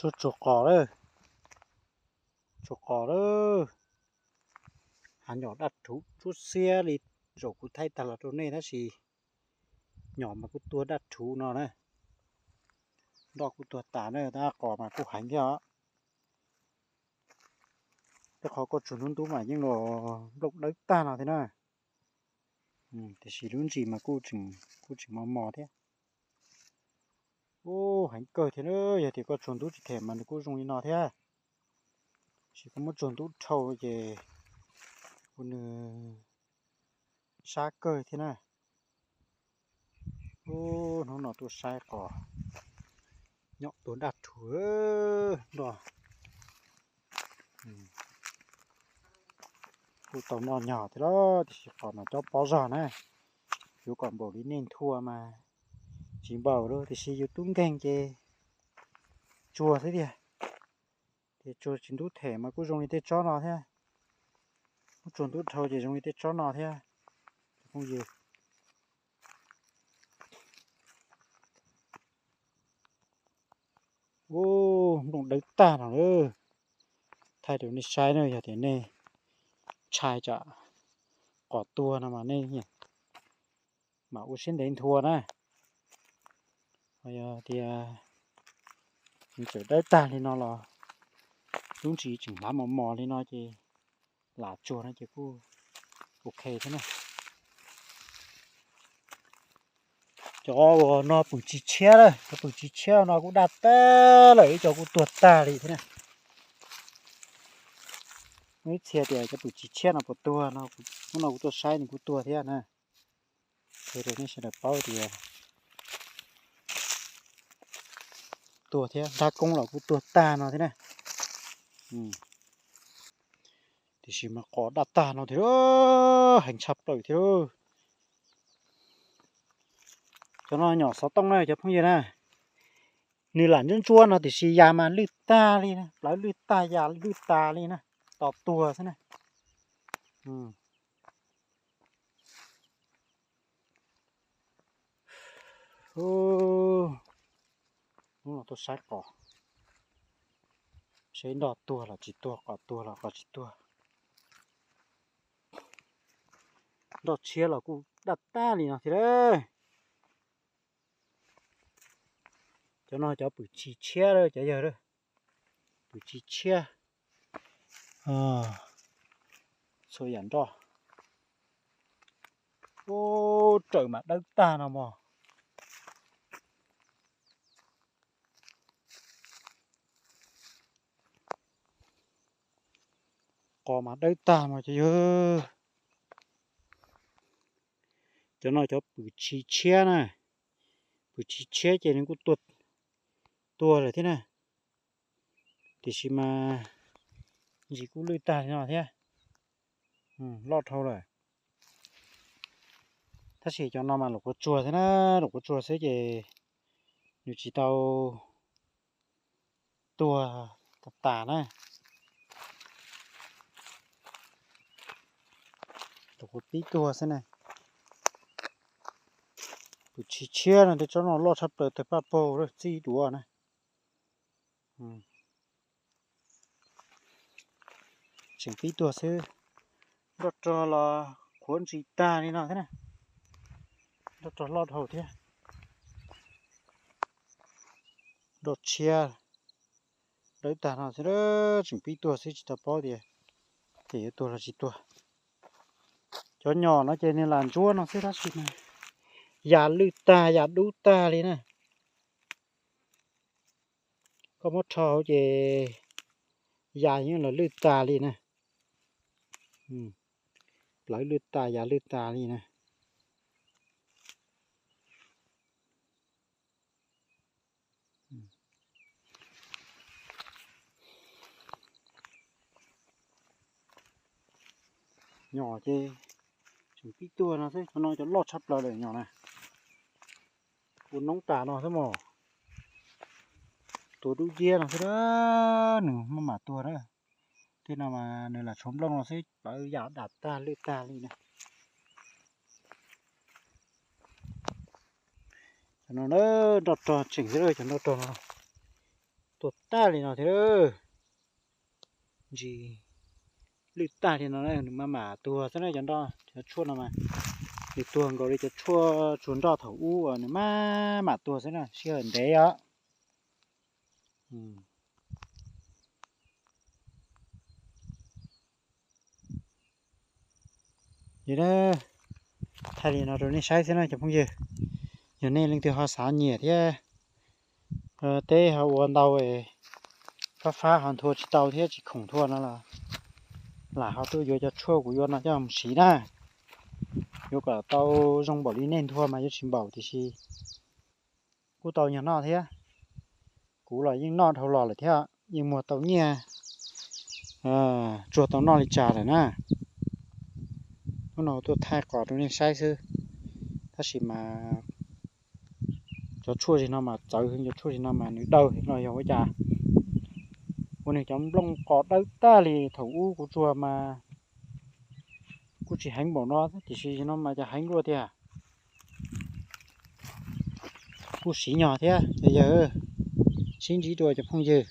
Tsuag qos lawm, tsuag qos lawm. Hav nyom daj rhuv tsuab xiab li zaum kuv thaij tag los rau nej tab sis nyom mas kuj tuag daj rhuv no na. Nroj kuj tuag tas na, tab qos mas kuj heev thiab os. Tej qhov koj tsuag ntub ntub mas yeej los nplooj dawb tag no thiab na. Tiam sis lub ntsis mas kuj tseem mos mos thiab. Ub, heev kawg thiab, yog tias koj tsuag ntub tsis them mas nws kuj zoo li no thiab. Tiam sis koj muab tsuag ntub dhau ces ua nws sab kawg thiab na. Ub, hnub no tuaj saib qos nyom tuag daj rhuv nroj. Kuj tau noj nyog thiab los, tiam sis qos mas cob pob zog na. Yuav kom npaum li nej nthua mas tsis npaum li, tiam sis yus tub nkeeg ces tsuag xwb tiag. Ces tsuag tsis ntub them mas kuj zoo li tej tsob no thiab. Muab tsuag ntub dhau ces zoo li tej tsob no thiab. Phooj ywg, ub, nplooj dawb tag no lawm. Thaij rau nej saib na, yog tias nej ntshai tsam qos tuag no mas nej mam ua siab ntev nthua na. Ho yog tias nws tseem dawb tag li no los lub ntsis tseem hlav mos mos li no ces lam tsuag no ces kuj ok thiab na. Cov uas no pwm tsis tshiab lawm, cov pwm tsis tshiab no kuj daj tag lawm, ib co kuj tuag tag li thiab na. Muaj ib txhia tias cov pwm tsis tshiab no puas tuag no, hnub no kuv tuaj saib nws kuj tuag thiab na. Qhia rau nej sawv daws paub tias tuag thiab, nrab koob los kuj tuag tag no thiab na. Tiam sis mas qos daj tag no thiab, heev tshaj plaws thiab. Cov no nyom xov tooj na cov phooj ywg na. Nws lam ntsuab ntsuab no tiam sis yas mas lwj tag li na, plawv lwj tag, yas lwj tas li na, tos tuag xwb na. Hnub no tuaj saib qos, seb nroj tuag los tsis tuag, qos tuag los qos tsis tuag. Nroj tshiab los kuj daj tag li no thiab lawm. Cov no cov pwm tsis tshiab lawm cov yawg lawm. Pwm tsis tshiab. Txhua yam nroj. Ub, raws mas dawb tag no mog. Qos mas dawb tag mog cov yawg. Cov no cov pwm tsis tshiab na. Pwm tsis tshiab ces nws kuj tuag lawm thiab na. Tiam sis mas ntsis kuj lwj tag li no thiab. Loj dhau lawm. Tab sis cov no mas lus quav tsuag xwb na, lus quav tsuag xwb ces nws tsis tau tuag tas tas na. Lus quav pib tuag xwb na. Pwm tsis tshiab no, tej tsob no loj tshaj plaws tawg paj paug lawm txij duav na. Tseem pib tuag xwb. Nroj rog los qhuav ntsis tag li no thiab na. Nroj rog loj dhau thiab. Nroj tshiab dawb tag no xwb, tseem pib tuag xwb tsis tau paub tias ces yuav tuag los tsis tuag. Cov nyom no ces nws lam ntsuab no xwb tab sis mas yas lwj tag yas dub tag li na. Koj muab rho hauv ces yas yeej los lwj tas li na. Plawv lwj tas yas lwj tas li na. Nyom ces tseem pib tuag no xwb, cov no cov loj tshaj plaws lawm nyom na. Ua noob tas no xwb mog. Tuag dub nciab no xwb, nws maj mam tuag na. Tej no mas nws lam tshuav nplooj no xwb, plawv yas dam tag lwj tag li na. Cov no nroj rog tseem xwb, cov nroj rog no. Tuag tag li no thiab. Ntsis lwj tag li no, nws mam mam tuag xwb na cov nroj, cov tshuaj no mas. Nws tuag nkaus li cov tshuaj tsuag nroj thaum ub uas nws mam mam tuag xwb na, sij hawm ntev os. Thaij li no rau nej saib xwb na cov phooj ywg. Yog nej leej twg ho xav nyiam thiab, teb ho ua ntau, fab fab ho nthua tsis tau thiab tsis khoom nthua no los, lam ho tuaj yuav cov tshuaj kuv yuav no coj mus siv na. Yuav kom tau zoo npaum li nej nthua mas yuav tsis npaum tiam sis kuj tau nyuag noj thiab. Kuv los yeej noj dhau los lawm thiab, yeej muag tau nyiaj, tsuag tau noj li cas lawm na. Hnub no tuaj thaij qos rau nej saib xwb, tab sis mas cov tshuaj zig no mas txawv heev, cov tshuaj zig no mas nws dawb heev los yog ua cas. Ua nws cov nplooj qos dawb tag li thaum ub kuv tsuag mas kuj tsis heev npaum no, tiam sis no mas cas heev luaj tiag. Kuj siv nyog thiab cov yawg, sib ntsib dua cov phooj ywg.